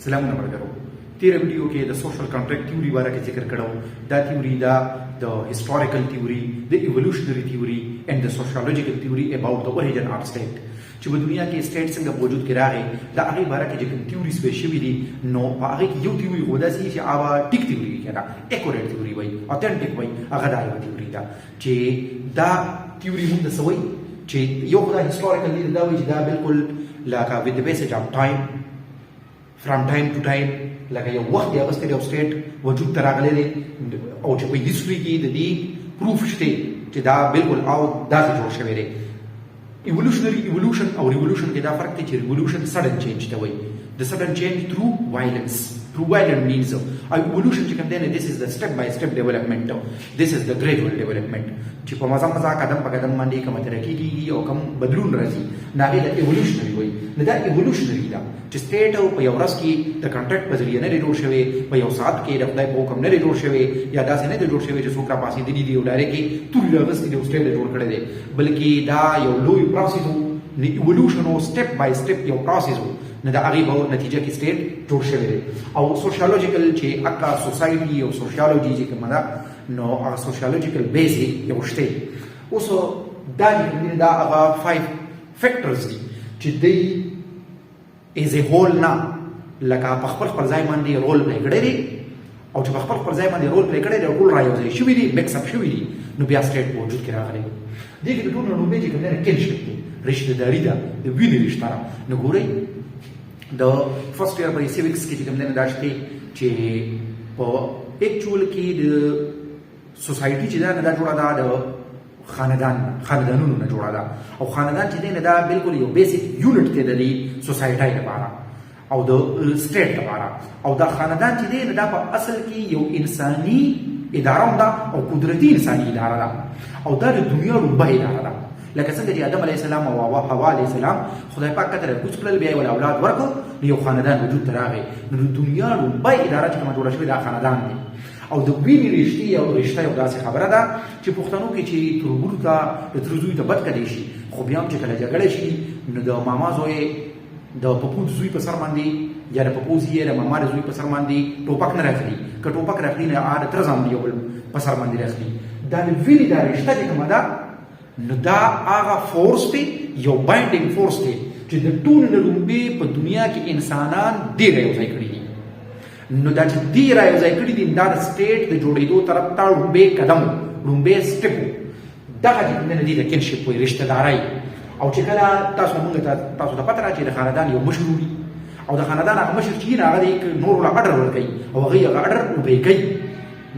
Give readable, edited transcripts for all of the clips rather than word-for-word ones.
سلامونه ملګرو، تیره ویډیو کې د social contract theory باره کې ذکر کړو. دا تیوري دا د historical theory، د evolutionary theory and د sociological theory about the origin of state، چې په دنیا کې state څنګه په وجود کې راغی، د هغې باره کې چې کوم theories پیش شوي دي، نو په هغې کې یو تیوري خو داسې چې هغه ټیک تیوري وي که نه، accurate تیوري وایي، authentic وایي، هغه دا یوه تیوري ده. چې دا تیوري مونږ ته څه وایي؟ چې یو خو دا historical دی، دا وایي چې دا بالکل لکه with the passage of time، from time to time، لکه یو وخت یې اخیستی دی او state وجود ته راغلی دی، او چې په history کې د دې proof شته چې دا بالکل او داسې جوړ شوی دی. evolutionary، evolution او revolution کې دا فرق دی چې revolution sudden change ته وایي، the sudden change through violence، through violent means، او evolution چې کوم دی نه، this is the step by step development، this is the gradual development، چې په مزه مزه، قدم په قدم باندې کوم ترقي کیږي او کوم بدلون راځي، نو هغې ته evolutionary وایي. نو دا evolutionary ده چې state په یو ورځ کې د contract په ذریعه نه دی جوړ شوی، په یو ساعت کې د خدای په حکم نه دی جوړ شوی، یا داسې نه دی جوړ شوی چې څوک راپاڅېدلي دي او direct یې توري راغستي دي او state یې جوړ کړی دی، بلکې دا یو لوی process و. نو evolution و step by step یو process و، نو د هغې په نتیجه کې state جوړ شوی دی. او sociological، چې اکا society او sociology چې کومه ده، نو هغه sociological base یو شته. اوس دا چې کوم دي، دا هغه 5 factors دي چې دی as a whole نه، لکه په خپل خپل ځای باندې role play کړی دی، او چې په خپل خپل ځای باندې role play کړی دی، ټول را یو ځای شوي دي، mix up شوي دي، نو بیا state په وجود کې راغلی دی. کې د ټولو لومړی چې کوم دی kinship دی، رشته داري ده، د وینې رشته ده. نو ګورئ، د first year په civics کې چې کوم دی دا شته چې په actual کې د society چې ده نه، دا جوړه ده د خاندان، خاندانونو نه جوړه ده، او خاندان چې دی نه، دا بالکل یو basic unit دی د دې society لپاره او د state لپاره. او دا خاندان چې دی نه، دا په اصل کې یو انساني اداره هم ده او قدرتي انساني اداره ده، او دا د دنیا لومبه اداره ده. لکه څنګه چې آدم علیه السلام او حوا علیه السلام خدای پاک کته کوز کړل، بیا یې ول اولاد ورکړ، نو یو خاندان وجود ته راغی. نو د دنیا لومبه اداره چې کومه جوړه شوې، دا خاندان دی. او د وینې رشتې او رشته یو داسې خبره ده چې پښتنو کې چې تربور ته، د تره زوی ته بد کړی شي، خو بیا هم چې کله جګړه شي، نو د ماما زوی د پپو د زوی په سر باندې یا د پپو زوی د ماما د زوی په سر باندې ټوپک نه راخلي. که ټوپک راخلي، نه هغه د تره زامن یو بل په سر باندې راخلي. دا د وینې دا رشته چې کومه ده، نو دا هغه force دی، یو binding force دی چې د ټولو نه لومبې په دنیا کې انسانان ډېر یو ځای کړي دي. نو دا چې دی را یو ځای کړي دي، دا د state د جوړېدو طرف ته لومبې قدم، لومبې step. دغه چې کوم دی، د kinship وي، رشته داري. او چې کله تاسو مونږ ته، تاسو ته پته را چې د خاندان یو مشر وي، او د خاندان هغه مشر چې نه، هغه نور له order ورکوي او هغه هغه order obey کوي،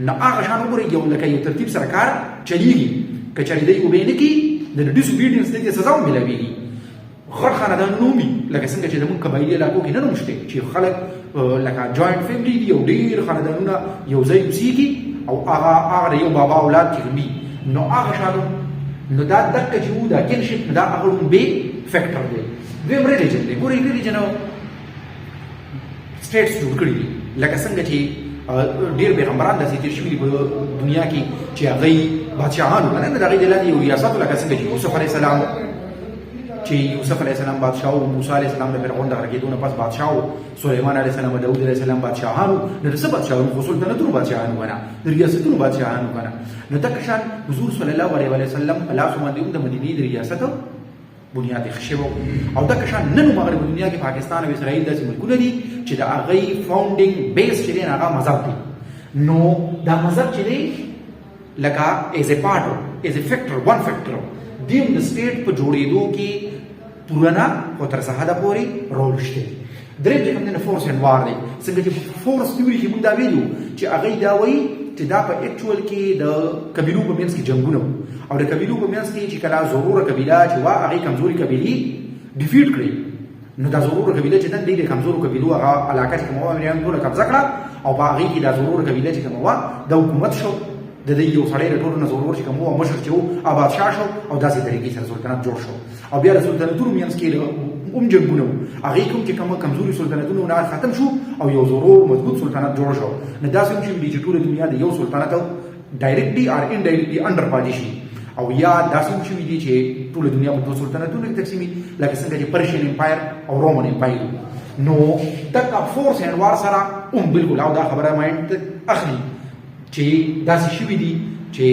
نو هغه شان وګورئ، یو لکه یو ترتیب سره کار چلیږي. که چېرې دی obey نه کړي، د disobedience دې سزا هم ملاویږي. غټ خاندانونه وي، لکه څنګه چې زموږ قبایلي علاقو کې نن هم شته چې خلک لکه joint family دي او ډېر خاندانونه یو ځای اوسېږي، او هغه هغه یو بابا اولاد چې وي، نو هغه شانو. نو دا دقه چې وو، دا kinship، دا هغه لومبی factor دی. دویم religion دی. ګورئ، religion states جوړ کړي دي. لکه څنګه چې ډېر پیغمبران داسې تېر شوي دي په دنیا کې چې هغوی بادشاهان وو که نه، د هغې د لاندې یو ریاست، لکه څنګه چې یوسف علیه السلام، چې یوسف علیه السلام بادشاه و، موسی علیه السلام د فرعون د غرقېدو نه پس بادشاه و، سلیمان علیه السلام او داود علیه السلام بادشاهان وو. نو د څه بادشاهان؟ خو سلطنتونو بادشاهان وو که نه، د ریاستونو بادشاهان وو که نه. نو دغه شان حضور صلی الله علیه وسلم په لاسو باندې هم د مدینې د ریاست بنیاد ایښی شوی. او دغه شان نن هم هغه په دنیا کې پاکستان او اسرائیل داسې ملکونه دي چې د هغوی founding base چې دی، هغه مذهب دی. نو دا مذهب چې دی، لکه as a part، as a factor، one factor دی هم د state په جوړېدو کې پوره نه، خو تر څه حده پورې رول شته. دریم چې کوم دی، force and war دی. څنګه چې force theory کې موږ دا ویلو چې هغوی دا وایي چې دا په actual کې د قبیلو په منځ کې جنګونه وو، او د قبیلو په منځ کې چې کله زوروره قبیله چې وه، هغې کمزوري قبیلې defeat کړې، نو دا زوروره قبیله چې نن دی، د کمزورو قبیلو هغه علاقه چې کومه وه، ټوله قبضه کړه، او په هغې کې دا زوروره قبیله چې کومه وه، دا حکومت شو. د دې یو سړی د ټولو نه زورور چې کوم وو، مشر چې وو، بادشاه شو، او داسې طریقې سره سلطنت جوړ شو. او بیا د سلطنتونو منځ کې هم جنګونه وو، هغې کوم چې کوم کمزوري سلطنتونه نه ختم شو او یو زورور مضبوط سلطنت جوړ شو. نو داسې هم شوي دي چې ټوله دنیا د یو سلطنت directly or indirectly under پاتې شي، او یا داسې هم شوي دي چې ټوله دنیا په دوه سلطنتونو کې تقسیمي، لکه څنګه چې Persian Empire او Roman Empire. نو دغه فورس اینډ وار سره هم بالکل او دا خبره مایند اخلي چې داسې شوي دي چې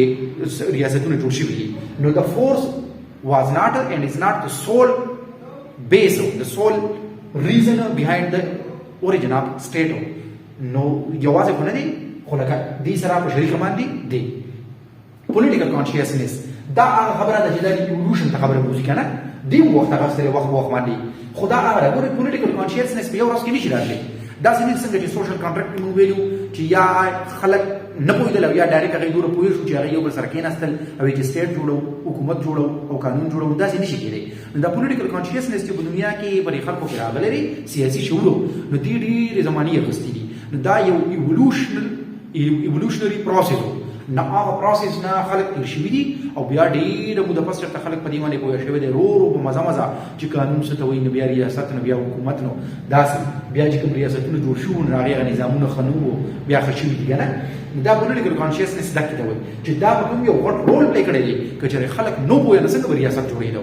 ریاستونه جوړ شوي دي. نو د فورس was not and is not the sole base, the sole reason behind the origin of state. نو یوازې خو نه دی، خو لکه دې سره په شریکه باندې دی. پولیټیکل کانشیسنس دا هغه خبره ده چې دا ایولوشن ته خبره بوزي که نه، دې وخت اخیستلی وخت وخت باندې، خو دا هغه ده. ګورئ، پولیټیکل کانشیسنس په یو ورځ کې نشي راتلی. داسې نه څنګه چې سوشل کانټراکټ موږ ویلو چې یا خلک نه پوهېدل او یا ډایرکټ هغوی دومره پوه شو چې هغوی یو بل سره کېناستل او چې سټیټ جوړو، حکومت جوړو او قانون جوړو، داسې نشي کېدی. نو دا پولیټیکل کانشیسنس چې په دنیا کې پر خلکو کې راغلی دی، سیاسي شعور، نو دې ډېرې زمانې اخیستې دي. نو دا یو ایولوشنري پروسس و، نه هغه پروسس نه خلک تېر شوي دي او بیا ډېره موده پس چېرته خلک په دې باندې پوه شوي دي، رو رو په مزه مزه چې قانون څه ته وایي، نو بیا ریاست، نو بیا حکومت. نو داسې بیا چې کوم ریاستونه جوړ شوي، نو هغې هغه نظامونه ښه نه وو، بیا ښه شوي دي که نه. نو دا پولیټیکل کانشیسنس دکې ته وایي چې دا به کوم یو غټ رول پلی کړی دی. که چېرې خلک نه پوهېدل، څنګه به ریاست جوړېده؟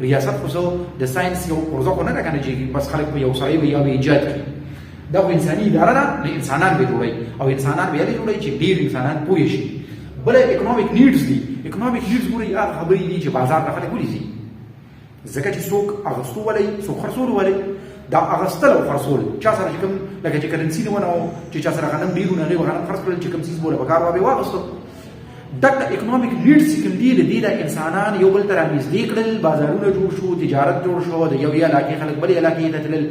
ریاست خو څه د ساینس یو پرزه خو نه ده که نه چې بس خلک په یو سړی به یا به ایجاد کړي. دا خو انساني اداره ده، نو انسانان به جوړوي او انسانان به یې جوړوي چې ډېر انسانان پوه شي. بله اکونومیک نیډز دي. اکونومیک نیډز ګورئ، هغه خبرې دي چې بازار ته خلک ولې ځي، ځکه چې څوک اغوستو ولې، څوک خرڅولو ولې. دا اغوستل او خرڅول چا سره چې کوم لکه چې کرنسي نه ونه چې چا سره غنم ډېر و، نو هغې به غنم خرڅ کړل، چې کوم څیز به له پکار وه به یې واغوستو. دغه اکونومیک نیډز چې کوم دي، له دې د انسانان یو بل ته رانږدې کړل، بازارونه جوړ شو، تجارت جوړ شو، د یوې علاقې خلک بلې علاقې ته تلل.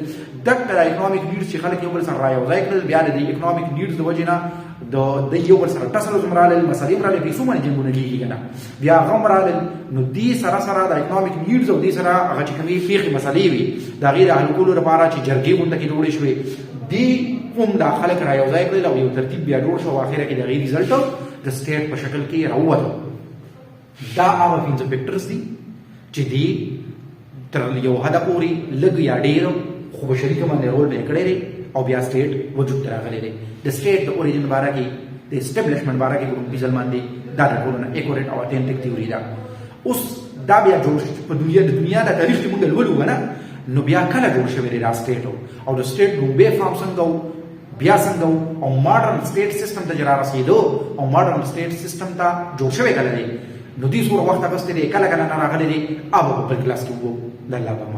دغه د اکونومیک نیډز چې خلک یو بل سره را یو ځای کړل، بیا د دې اکونومیک نیډز د وجې نه د یو بل سره ټسل هم رالل، مسلې هم راللې، پیسو باندې جنګونه کېږي که نه، بیا هغه هم رالل. نو دې سره سره د اکونومیک نیډز او دې سره هغه چې کومې پېښې مسلې وي، د هغې د حل کولو لپاره چې جرګې غونډه کې جوړې شوې، دې هم دا خلک را یو ځای کړل او یو ترتیب بیا جوړ شو او اخره کې د هغې ریزلټ د سټیټ په شکل کې راووتو. دا هغه پنځه فیکټرز دي چې دی تر یو حده پورې لږ یا ډېر خو په شریکه باندې رول پلی کړی دی او بیا سټیټ وجود ته راغلی دی. د سټیټ د اوریجن باره کې، د اسټبلشمنټ باره کې په ځل باندې دا د ټولو نه اکوریټ او اتنټیک تیوري ده. اوس دا بیا جوړ په دنیا، د دنیا د تاریخ چې موږ لولو که نه، نو بیا کله جوړ شوی دی دا سټیټ او د سټیټ لومبی فارم څنګه و، بیا څنګه او ماډرن سټیټ سیستم ته چې را رسېدو او ماډرن سټیټ سیستم ته جوړ شوی کله دی، نو دې څومره وخت اخیستی دی، کله کله نه راغلی دی، هغه په بل کلاس کې وو. د الله په امان.